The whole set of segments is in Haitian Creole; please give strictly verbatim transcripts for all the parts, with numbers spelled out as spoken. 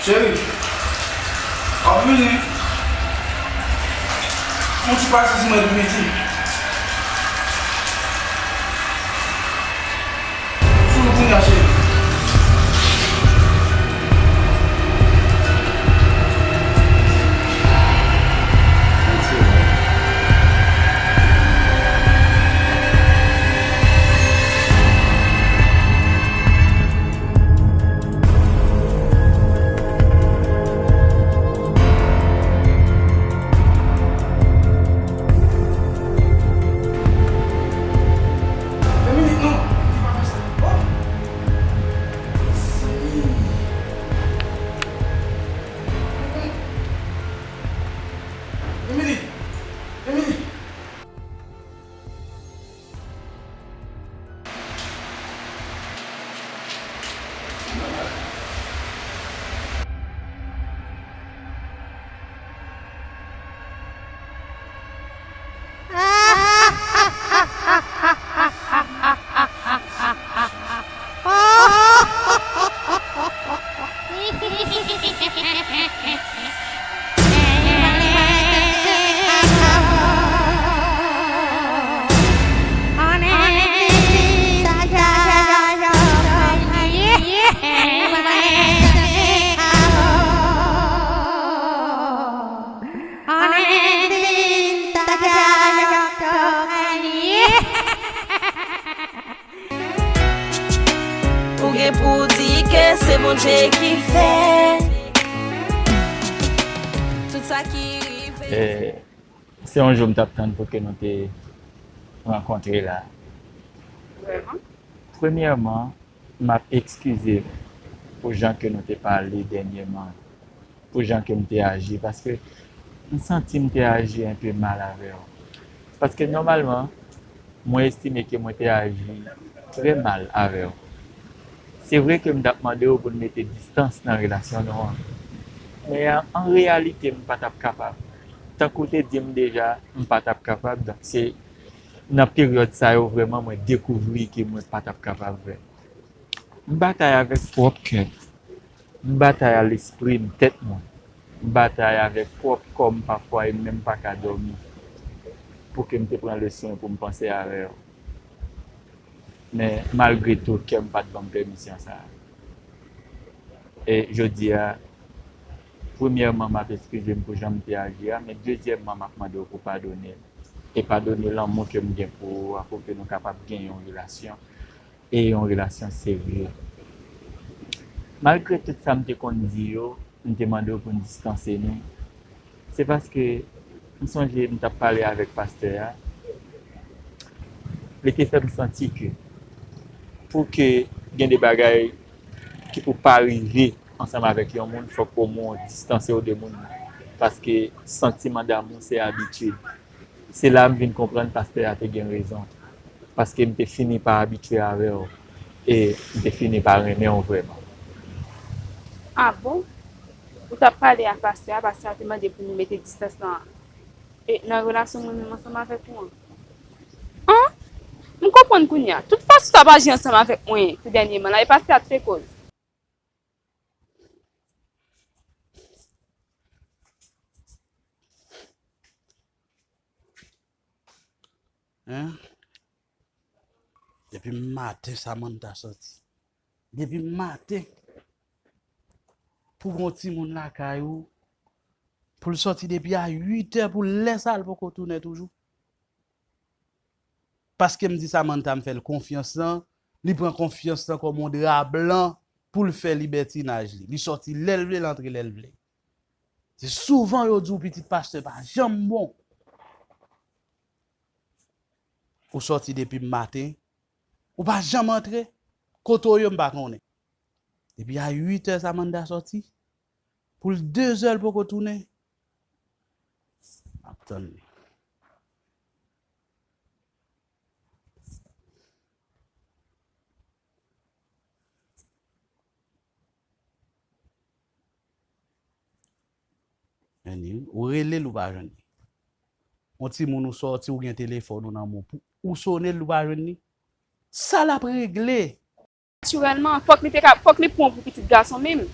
Cheri, w ap vini? Yon ti pasyans mwen epi piti. Sou nou kounye a, cheri. Yon minit non, li pa fè sa. Oh! Seyè. Emily! Emily! Ou gen pou w di ke se Bondye ki fè tout sa ki rive. Eh, se yon jou m t ap tann pou ke nou te rankontre la. Vrèman? Premyèman, m ap ekskize m pou jan ke nou te pale dènyèman, pou jan ke m te aji, paske m santi m te aji enpe mal avè w. Paske nòmalman, mwen estime ke mwen te aji trè mal avè w. Se vre ke m t ap mande w pou n mete distans nan relasyon nou an, men an, an reyalite, m pa t ap kapab. Tankou w te di m deja, m pa t ap kapab, donk se nan peryòd sa yo vrèman mwen dekouvri ke mwen pa t ap kapab vre. M batay avèk pwòp kè m. M batay a lespri m, tèt mwen. M batay avèk pwòp kò m pafwa e m menm pa ka dòmi. Pou ke m te pran leson pou m panse avè w. Men malgre tou, kè m pa t ban m pèmisyon sa a. E jodi a, premyèman, m ap eskize m pou jan m te aji a, men dezyèmman, m ap mande w pou w padone m. E padone lanmou ke m gen pou ou a, pou ke nou kapab gen yon relasyon, e yon relasyon serye. Malgre tout sa m te konn di yo, m te mande w pou n distanse nou, se paske m sonje m t ap pale avèk pastè a, li te fè m santi ke pou ke gen de bagay ki pou pa rive ansanm avèk yon moun, fòk omwen w distanse w de moun nan, paske santiman damou se abitid. Se la m vin konprann pastè a te gen rezon, paske m te fini pa abitye avè w e m te fini pa renmen w vrèman. Ah bon? Ou t ap pale a pastè a, pastè a te mande pou nou mete distans nan, e, nan relasyon mwen menm ansanm avèk ou an? An? M konprann kounye a. Tout fason w t ap aji ansanm avèk mwen tou dènyèman la, e pastè a t te koz. Hein? Depi maten Samantha sòti. Depi maten. Pou gon timoun lakay ou, pou l sòti depi a uit è, pou lè sa a l poko tounen toujou. Paske m di Samantha m fè l konfyans lan, li pran konfyans lan kòm yon dra blan pou l fè libètinaj li. Li sòti lè l vle, l antre lè l vle. Se souvan yo di w pitit pastè pa janm bon. Ou sòti depi maten, ou pa janm antre. Kote w ye, m pa konnen. Depi a uit è Samantha sòti. Pou l de zè l poko tounen. M ap tann li. Men li, ou rele l, ou pa jwenn li. Yon timoun ou sòti, ou gen telefòn ou nan men w, pou ou sone l, ou pa jwenn li. Sa l ap regle? Natirèlman, fòk li te ka, fòk li pran w pou pitit gason menm.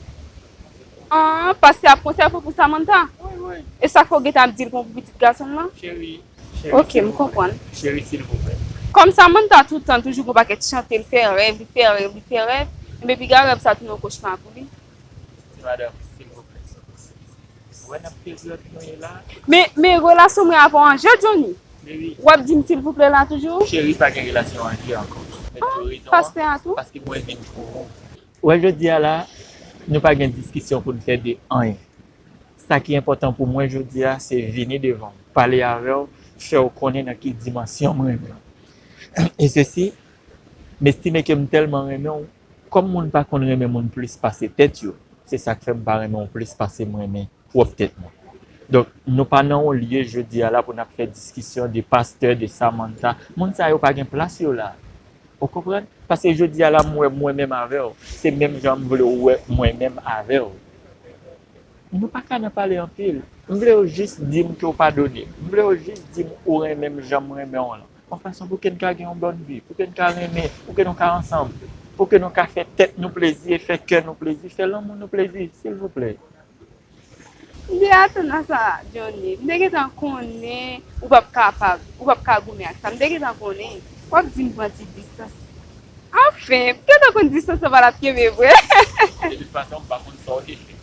Ah, pastè ap konsèy pou, pou Samantha? Wi, wi. E sa k fè w gentan ap di l pou pitit gason l lan? Cheri, cheri, ok, m konprann. Cheri, silvouplè. Kòm Samantha tout tan toujou gon pakèt chante, l fè rèv, li fè rèv, li fè rèv, enben piga rèv sa tounen yon kochma pou li. Ti madanm, silvouplè. Ou wè nan peryòd nou ye la? Men, men relasyon mwen avè w an jè, Johnny? Men wi. W ap di m silvouplè la toujou? Cheri, pa gen relasyon an jè ankò. Mèt yo rezon an, pastè a tou? Paske mwen vin pou ou. Ou wè jodi a la, nou pa gen diskisyon pou n fè de anyen. Sa ki enpòtan pou mwen jodi a, se vini devan w, pale avè w, fè w konnen nan ki dimansyon m renmen w. E sesi, m estime ke m tèlman renmen w, kòm moun pa konn renmen moun plis pase tèt yo, se sa k fè m pa renmen w plis pase m renmen pwòp tèt mwen. Donk, nou pa nan yon lye jodi a la pou n ap fè diskisyon de pastè, de Samantha. Moun sa yo pa gen plas yo la. Ou konprann? Paske jodi a la, m wè mwen menm avè w. Se menm jan m vle w wè mwen menm avè w. Nou pa ka nan pale anpil. M vle w jis di m ke w padone m. M vle w jis di m ou renmen m jan m renmen w lan. Yon fason pou ke n ka gen yon bòn vi, pou ke n ka renmen, pou ke nou ka ansanm, pou ke nou ka fè tèt nou plezi e fè kè nou plezi, fè lanmou nou plezi, silvouplè. M te atann a sa, Johnny. M te gentan konnen ou p ap kapab, ou p ap ka goumen ak sa. M te gentan konnen. W ap di m pran ti distans. Anfen, m gentan konn distans lan pa t ap kenbe vre. De tout fason, m pa konn sa w te fè.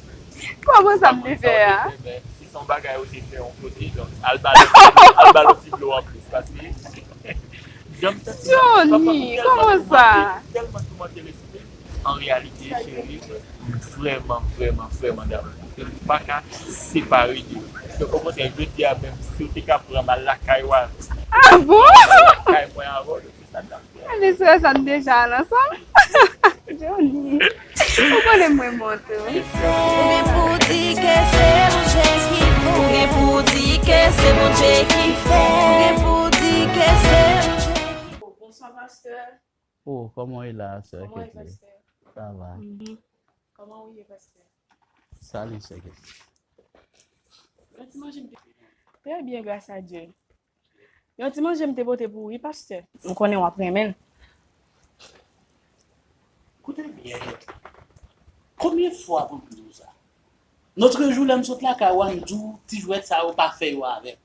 Kòman sa m te fè a? Men si se yon bagay ou te fè yon kote, donk, al ba l, al ba l yon ti dlo anplis, paske jan m santi m ap, Johnny, kòman sa? Tèlman toumante lespri m. An reyalite, cheri, m vrèman, vrèman, vrèman damou. M pa ka separe de ou. Donk, okontrè, jodi a menm, si w te ka pran m al lakay w avè m, ah bon? Lakay mwen avè w, donk, se sa n t ap fè. Enben, se sa n deja al ansanm. Johnny, ou konnen mwen monte w. Ou gen pou di ke se Bondye ki fè. Ou gen pou di ke se Bondye ki fè. Ou gen pou di ke se Bondye ki fè. Bonswa, pastè. Oh, kòman w ye la, sè Ketly? Kòman w ye, pastè? Sa va. Mhm. Kòman w ye, pastè? Salut, sè Ketly. Yon ti manje m te... Très bien, grâce à Dieu. Yon ti manje m te pote pou ou, wi, pastè. M konnen w ap renmen l. Koute byen, Ketly. Konbyen fwa pou m di w sa? Notre jour, lè m sot lakay ou a, m di w ti jwèt sa yo pa fè yo avè m.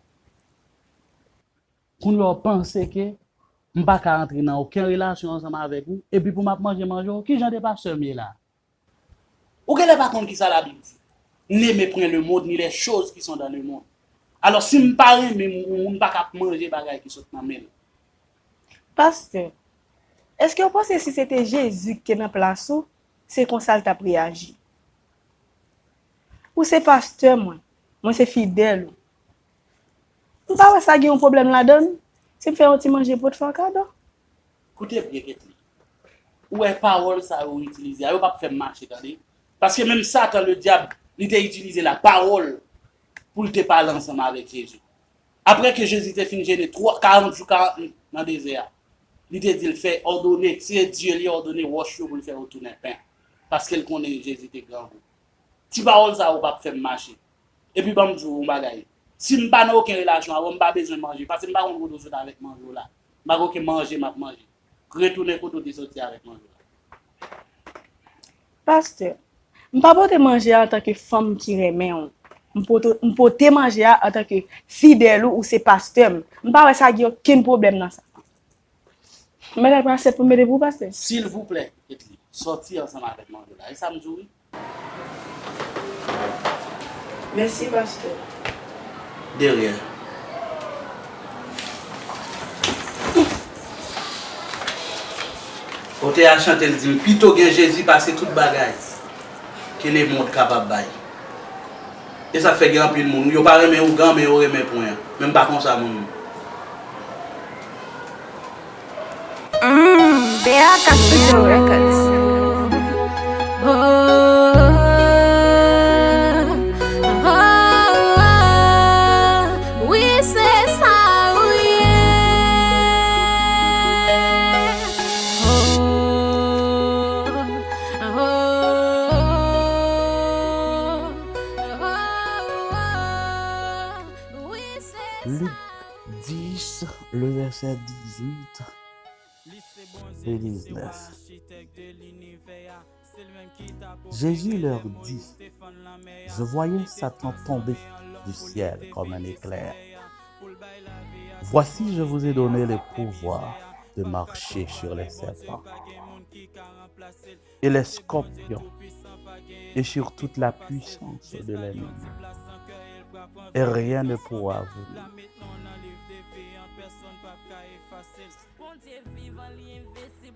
Kounye a w panse ke m pa ka antre nan okenn relasyon ansanm avèk ou, epi pou m ap manje manje w, ki jan de pastè m ye la? Ou genlè pa konn kisa Labib di. N'aimez point le monde, ni les choses qui sont dans le monde. Alò, si m pa renmen moun, moun pa ka ap manje bagay ki sot nan men l. Pastè, èske w panse si se te Jezi ki te nan plas ou, se konsa l t ap reyaji? Ou se pastè mwen, mwen se fidèl ou. M pa wè sa gen yon pwoblèm ladan l. Si m fè yon ti manje pou w, fè yon kado. Koute byen, Ketly. Ou wè pawòl sa yo itilize a, yo p ap fè m mache, tande. Paske menm Satan, le dyab, li te itilize lapawòl pou l te pale ansanm avèk Jezi. Apre ke Jezi te fin jene twa, karant jou, karant nuit nan dezè a, li te di l fè òdone, se Dye li òdone wòch yo pou l fè yo tounen pen. Paske l konnen Jezi te grangou. Ti pawòl sa yo p ap fè m mache. Epi ban m di w yon bagay. Si m pa nan okenn relasyon avè w, m pa bezwen manje. Paske m pa konn kote w sot avèk manje w la. M pa gen okenn manje m ap manje. Retounen kote w te soti avèk manje w la. Pastè, m pa pote manje a antanke fanm ki renmen w. M pote, m pote manje a antanke fidèl ou, ou se pastè m. M pa wè sa gen okenn pwoblèm nan sa. M mèt al pran asyèt pou m mete pou ou, pastè? Silvouplè, Ketly, sòti ansanm avèk manje w la. E sa m di w, wi. Mèsi, pastè. De rien. Otè a chante, l di m, pito gen Jezi pase tout bagay ke lemonn kapab bay. E sa k fè gen anpil moun, yo pa renmen ougan, men yo renmen pwen an. Men m pa konsa, moun. Mm, B A K Studio Records. Wi, se sa ou ye. Wi, se sa. Lik dis, le vèsè dizuit e diznèf. Jésus leur dit, je voyais Satan tomber du ciel comme un éclair. Voici, je vous ai donné le pouvoir de marcher sur les serpents et les scorpions et sur toute la puissance de l'ennemi. Et rien ne pourra vous nuire.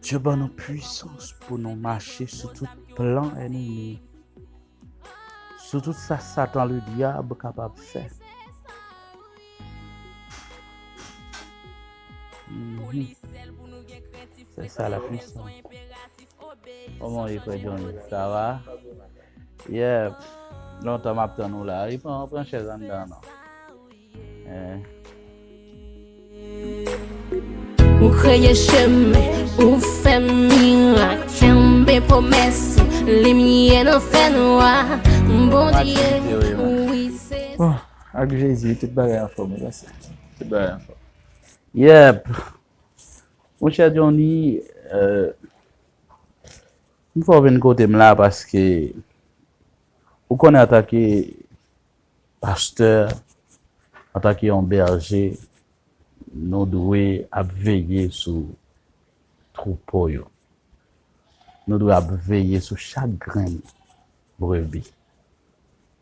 Dye ban nou pwisans pou nou mache sou tout plan ènmi, sou tout sa Satan Ledyab kapab fè. Mhm. C'est ça la puissance. Kòman w ye, frè Johnny? Ça va? Yeah. Lontan m ap tann ou la. Wi, pran, pran chèz anndan non. Eh. Ou kreye chemen, ou fè mirak, kenbe pwomès ou, limyè nan fènwa. Bondye, wi, se sa. Bon, ak Jezi, tout bagay anfòm, wi, pase. Tout bagay anfòm. Yep. Monchè Johnny, euh, m fè w vin kote m la paske ou konnen antanke pastè, antanke yon bèje, nou dwe ap veye sou twoupo yo. Nou dwe ap veye sou chak grenn brebi.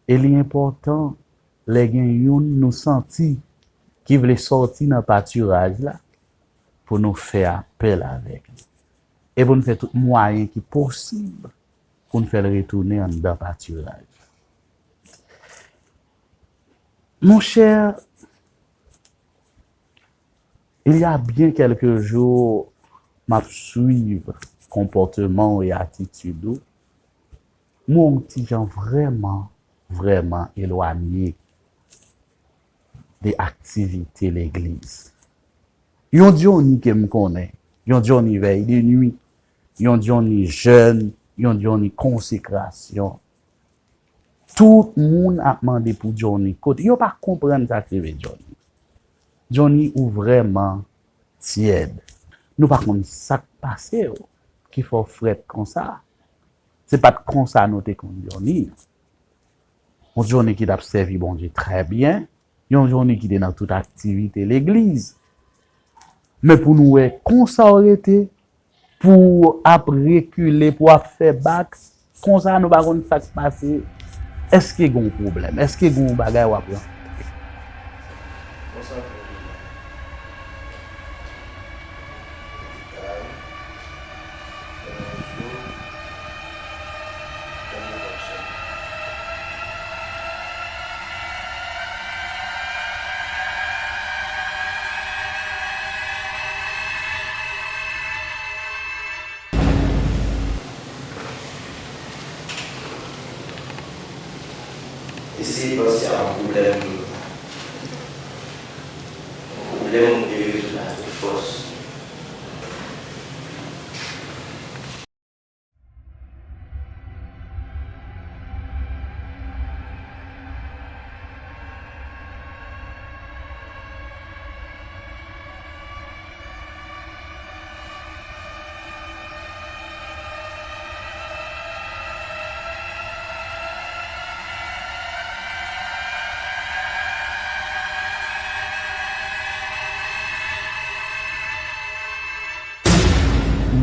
E li enpòtan lè gen youn nou santi ki vle sòti nan patiraj la pou nou fè apèl avèk li. E pou n fè tout mwayen ki posib pou n fè l retounen anndan patiraj. Monchè, il y a bien quelques jours, m ap swiv konpòteman w e atitid ou. M wè w yon ti jan vrèman, vrèman elwanye de aktivite legliz. Yon Johnny ke m konnen, yon Johnny vèy de nwi, yon Johnny jèn, yon Johnny konsekrasyon. Tout moun ap mande pou Johnny. Kote, yo pa konprann sa k rive Johnny. Johnny, ou vrèman tyèd. Nou pa konn sa k pase w ki fè w frèt konsa. Se pa t konsa nou te konn Johnny. Yon Johnny ki t ap sèvi Bondye trè byen. Yon Johnny ki te nan tout aktivite legliz. Men pou nou wè konsa w rete, pou w ap rekile, pou w ap fè bak, konsa nou pa konn sa k pase. Èske gen yon pwoblèm? Èske gen yon bagay w ap rankontre? Konsantre nou nan detay. Eseye panse a yon pwoblèm, yon pwoblèm ou te rezoud avèk fòs.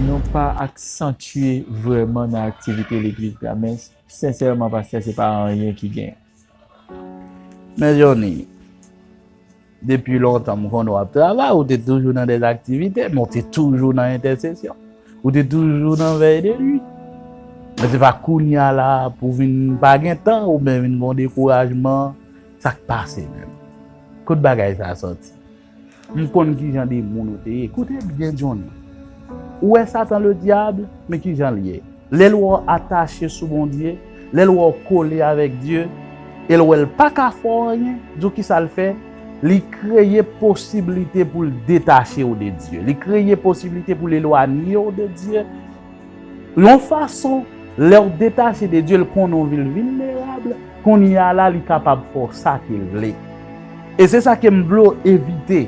Nou pa aksantye vrèman nan aktivite legliz la, men sensèman, pastè, se pa anyen ki genyen. Men Johnny, depi lontan m konnen w ap travay, ou te toujou nan dèz aktivite, men w te toujou nan entèsesyon. Ou te toujou nan vèy de nwi. Men se pa kounye a la pou vin pa gen tan oubyen vin gen dekourajman, sa k pase menm? Kot bagay sa a sòti? M konn kijan de moun ou te ye. Koute byen, Johnny. Ou wè Satan Ledyab, men kijan l ye. Lè l wè w atache sou Bondye, lè l wè w kole avèk Dye, e l wè l pa ka fè w anyen, di w kisa l fè? Li kreye posiblite pou l detache w de Dye. Li kreye posiblite pou l elwanye w de Dye. Yon fason, lè w detache de Dye, l konnen w vin vilnerab, kounye a la, li kapab fè w sa ke l vle. E se sa ke m vle w evite,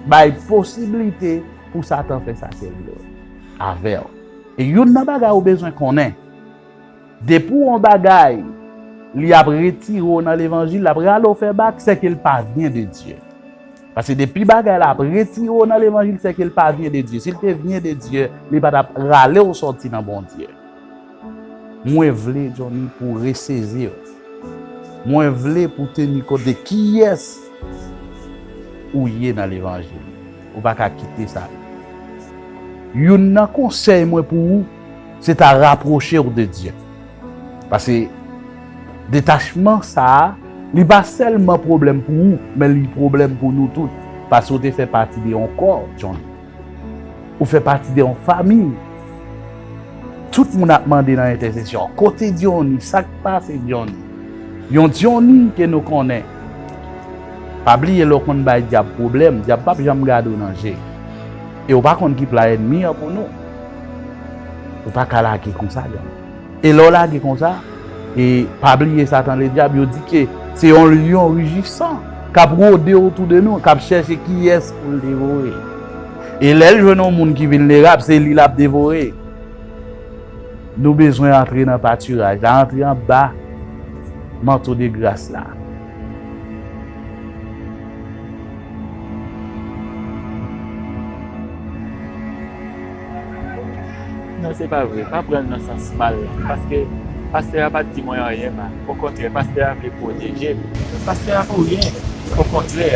bay posiblite pou Satan fè sa ke l vle avè w. E youn nan bagay ou bezwen konnen, Depi w yon bagay, li ap retire w nan levanjil, l ap rale w fè bak, sèke l pa vyen de Dye. Paske depi bagay la ap retire w nan levanjil, sèke l pa vyen de Dye. Si l te vyen de Dye, li pa t ap rale w sòti nan Bondye. Mwen vle, Johnny, pou w resezi w. Mwen vle pou w teni kont de kiyès ou ye nan levanjil. Ou pa ka kite sa. Youn nan konsèy mwen pou ou, se ta rapwoche w de Dye. Paske detachman sa a, li pa sèlman pwoblèm pou ou, men li pwoblèm pou nou tout. Paske w te fè pati de yon kò, Johnny. Ou fè pati de yon fanmi. Tout moun ap mande nan entèsesyon, kote Johnny? Sa k pase Johnny? Yon Johnny ke nou konnen. Pa bliye lè w konn bay dyab pwoblèm, dyab p ap janm gade w nan je. E w pa konn ki plan ènmi an pou nou. Ou pa ka lage konsa, Johnny. E lè w lage konsa, e pa bliye Satan Ledyab, yo di ke se yon lyon rijisan k ap wode otou de nou, k ap chèche kiyès pou l devore. E lè l jwenn yon moun ki vilnerab, se li l ap devore. Nou bezwen antre nan patiraj la, antre anba manto de gras la. Non, se pa vre. Pa pran l nan sans mal. Paske pastè a pa t di mwen anyen mal. Okontrè, pastè a vle pwoteje m. Pastè a pou ryen. Okontrè,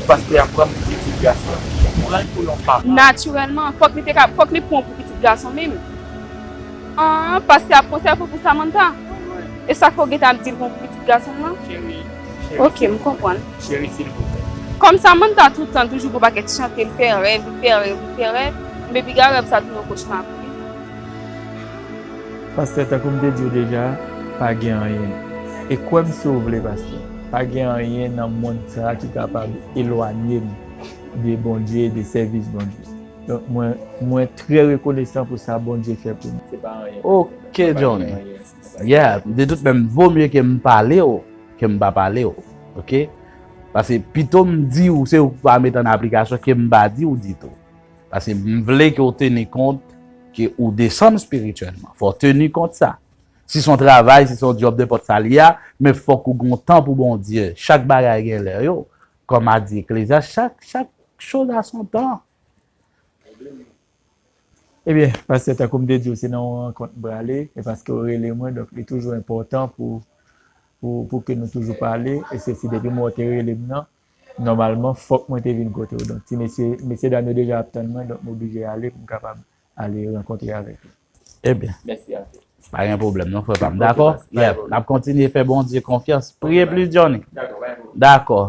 pastè a pran m pou pitit gason. Pran l pou yon papa. Natirèlman, fòk li te ka, fòk li pran w pou pitit gason menm. An, pastè ap konsève w pou Samantha? E sa k fè w gentan ap di l pran w pou pitit gason m nan? Cheri, cheri, ok, m konprann. Cheri, silvouplè. Kòm Samantha tout tan toujou gon pakèt chante, l fè rèv, l fè rèv, l fè rèv, men piga rèv sa tounen yon kochma pou li. Pastè, tankou m te di w deja, pa gen anyen. E kwè m si w vle, pastè. Pa gen anyen nan mond sa a ki kapab elwanye m de Bondye, de sèvis Bondye. Donk, mwen, mwen trè rekonesan pou sa Bondye fè pou mwen. Se pa anyen. Ok, Johnny. Yeah, de tout menm, vo mye ke m pale w, ke m pa pale w. Ok? Paske pito m di w, se ou ki pa met an aplikasyon, ke m pa di w ditou. Paske m vle ke w teni kont ke ou desann espirityèlman. Fò w teni kont sa. Si se yon travay, si se yon djòb, nenpòt sa l ye a, men fòk ou gen yon tan pou Bondye. Chak bagay gen lè yo. Kòm a di Eklezyas, chak, chak choz a son tan. Ebyen, pastè, tankou m te di w, se nan yon rankont m prale, e paske w rele mwen, donk li toujou enpòtan pou, pou, pou ke nou toujou pale, e se si depi mwen w te rele m nan, nòmalman, fòk mwen te vin kote w. Donk, ti mesye, mesye dam yo deja ap tann mwen, donk m oblije ale pou m kapab ale rankontre avèk yo. Ebyen, mèsi anpil. Pa gen pwoblèm, non, frè pa m. Ok, dakò? Pas, pa gen pwoblèm. N ap kontinye fè Bondye konfyans. Priye plis, Johnny. Dakò, pa gen pwoblèm. Dakò.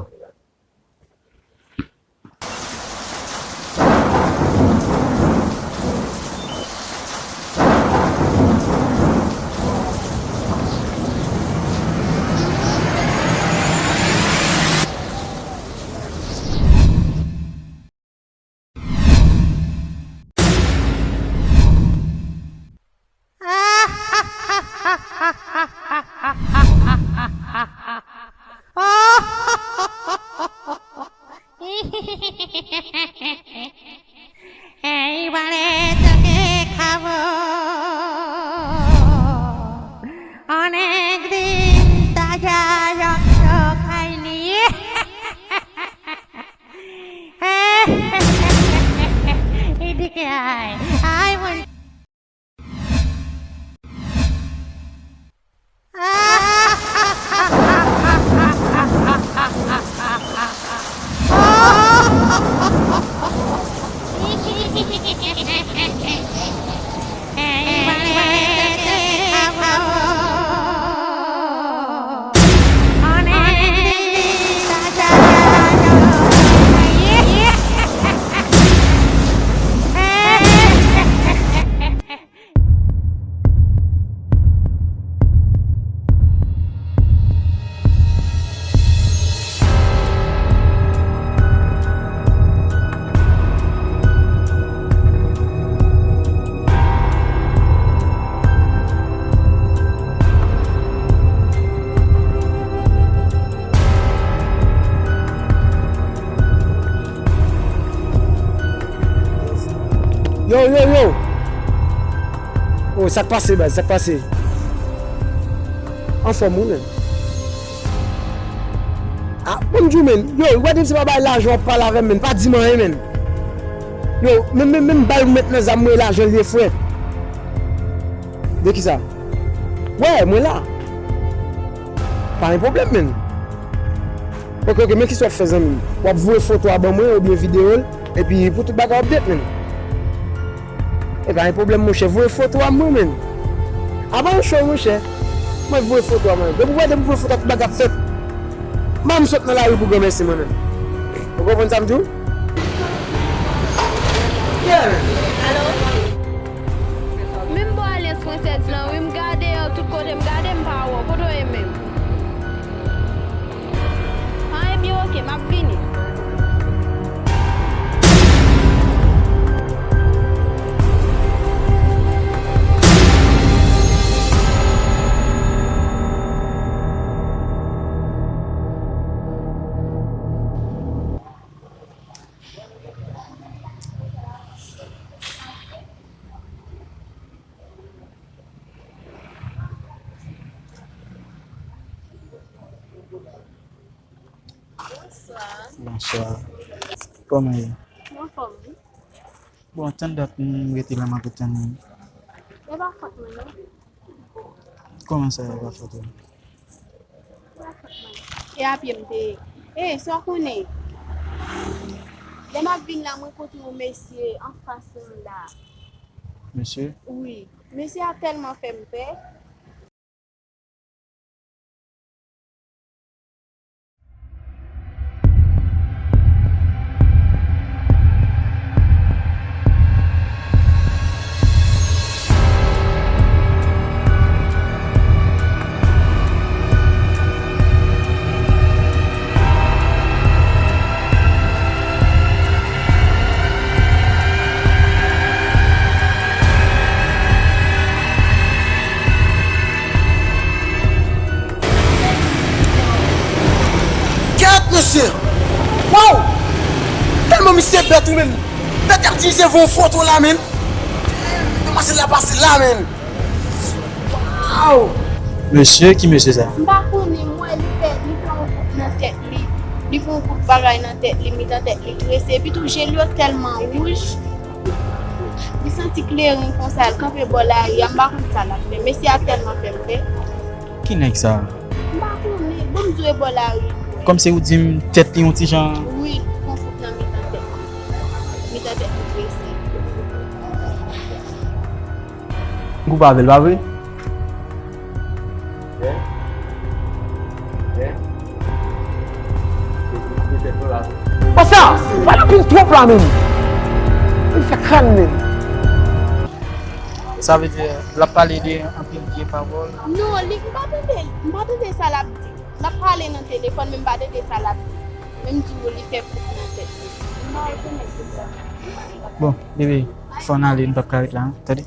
Ei, vale toke kavo. Onek din taja yok yok aini. Idike ai. Ai, mun. Yo, yo, yo! Oh, sa k pase, baz? Sa k pase? Anfòm wi, menn. Ah, bon, m di w, menn. Yo, w pa di m se pa bay lajan w ap pale avè m, menn. Pa di m anyen, menn. Yo, menm, menm, menm bal m met nan zam mwen, lajan l ye, frè. De kisa? Wè, mwen la. Pa gen pwoblèm, menn. Ok, ok, men kisa w ap fè, zanmi m? W ap voye foto a ban mwen oubyen videyo l, epi pou tout bagay update, menn. E pa gen pwoblèm, monchè, voye foto a mwen, menn. Apa w cho, monchè? Mwen voye foto a mwen. Depi w wè, depi w voye foto a, tout bagay ap fèt. Mwen, m sot nan lari pou granmèsi mwen menm. Ou konprann sa m di w? Yeah, man. Alo? Menm bò Alyans Fransèz lan, wi, m gade yo tout kote, m gade, m pa wè w. Kote w ye menm? Ah, ebyen, oke, m ap vini. Bonswa. Bonswa. Kòman w ye? M anfòm, wi. Bon, tann dat m rete la, m ap tann ou. E pa fòt mwen, non. Kòman sa, e pa fòt ou? E pa fòt mwen. E a pye m te ye. E, sa w konnen? Lè m ap vin la, mwen kontre yon mesye anfas mwen la. Mesye? Wi. Mesye a tèlman fè m pè. Kèt, mesye! Waw! Tèlman misye bèt, wi, menn. Bèt, y ap di misye voye yon foto la, menn. Demanzèl la pase la, menn. Waw! Mesye, ki mesye sa? M pa konnen, m wè li fè, li fè yon koup nan tèt li. Li fè yon koup bagay nan tèt li, mitan tèt li trese. Epi tou, je l yo tèlman wouj. Li santi kleren konsa, l kanpe bò lari a, m pa konn sa l ap fè. Mesye a tèlman fè m pè. Ki nèg sa? M pa konnen. Bon, m di w e bò lari. Kòmsi ou di m tèt li yon ti jan. Wi, li fè yon koup nan mitan tèt li. Mitan tèt li trese. Ou pa vle l, pa vre? Pasa, pa nan pil twòp la, menm. Li fè kran, menm. Sa vle di, l ap pale de anpil vye pawòl. Non, li, m pa tande, m pa tande sa l ap di. L ap pale nan telefòn, men m pa tande sa l ap di. Men m di w li fè koup nan tèt li. M pa rekonèt li. Bon, bebe, fò n ale, nou p ap ka ret la, non, tande?